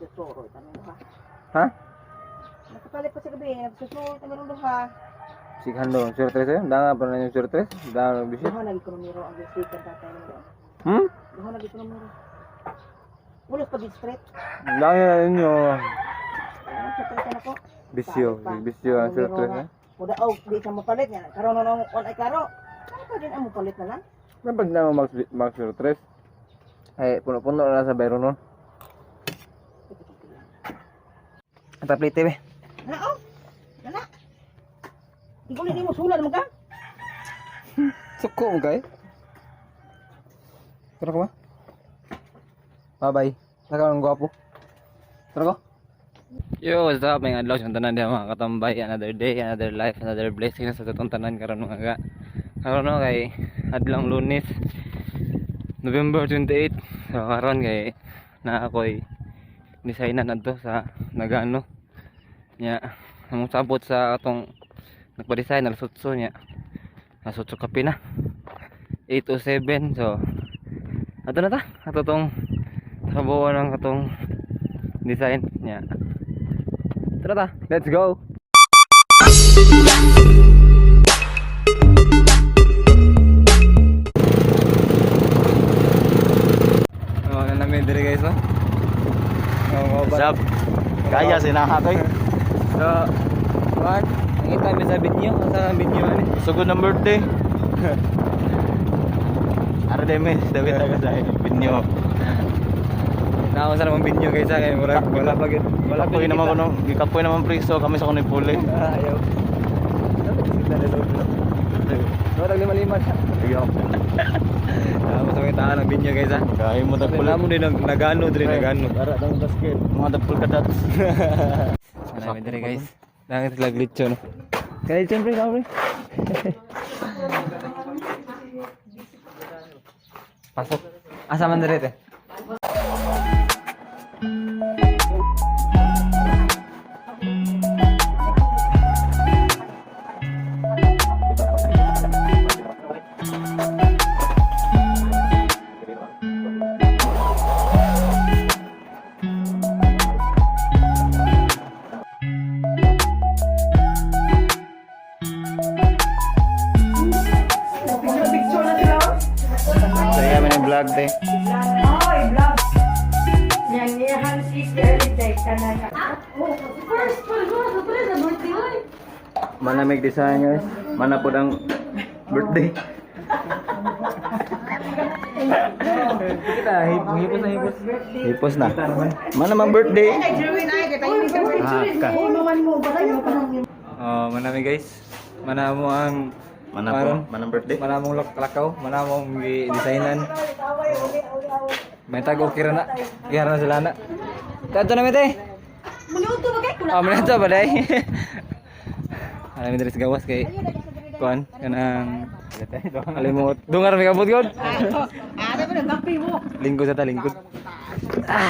Nagsusuro kami duha. Ha? Nakapalit pa sa gabi, nagsusuro kami ng duha. Sighan do, 03 eh. Danga pa na yung 03. Danga bisit. Duha lagi ko numero ang speaker tatay mo doon. Duha lagi ko numero. Ulos pa di street. Danga na ninyo. Ano sa tres na ko? Bisyo, bisyo ang 03 eh. Muda og di ka mopalit niya. Karon no wala ay karo. Ano pa din ang mopalit na lang? Napag na mo mag 03. Eh, puno-puno na sa bayro nun. Taplite be. Na oh. Dala. Di ko ni mo sulan mo ka. Suko mo kay. Tara ko ba? Bye-bye. Nakaw ang gwapo. Tara ko. Yo, what's up? May adlaw sa tanan diha mga katambay. Another day, another life, another blessing na sa atong tanan karon mga ga. Karon no kay adlong Lunes, November 28. So karon kay na ako'y designan adto sa nagano. Nya, among sabot sa atong nagpa-design alas 8 nya. Alas 8 kape na. 8:07, so ato na ta ato tong trabaho ng atong design niya. Tara ta, let's go. Oh, na namin dire guys, no? Oh, What's up? Kaya sinaha koy. So, what? Nakita mi sa binyo, sa binyo ani. Sugod ng birthday. Ara deme, dawit taga sa binyo. Naon sa namang binyo guys, ah, kay murag wala pa gid. Wala pa Gikapoy gid naman kita. kuno, gikapoy naman priso kami sa kuno puli. Ah, ayaw. Dapat kasi na loob, no? Dapat lima-lima siya. Sige ako. Tama sa mga tao ng binyo guys ah. Kaya mo tagpul. Wala mo din ang nagano dre nagano. Para tang basket. Mga tagpul ka dots. Ano dre guys. Nangit sila glitcho no. Kaya lechon pre, kamo pre. Pasok. Asa man dre te? Saya man yung vlog te. Oy, vlog. Yan, iyahan si Shirley Tanaka. First, first, first, first, na birthday, oy. Manamig design guys. Mana po ang birthday. Kita hipos na hipos. Hipos na. Mana mang birthday. Ay, Jerwin ay kay tayo ni Ah, ka. Oh, manami guys. Manamo ang Mana po, manang birthday. Manamong lakaw, manamong gi-designan. May tag okay ra na. Kaya na sila na. Tato na mete. Minuto ba kay Oh, minuto ba day? Alam diri sa gawas kay kuan kanang alimot. Dungar may kabot god. Ah, dapat nagkape mo. Lingkod sa ta lingkod. Ah.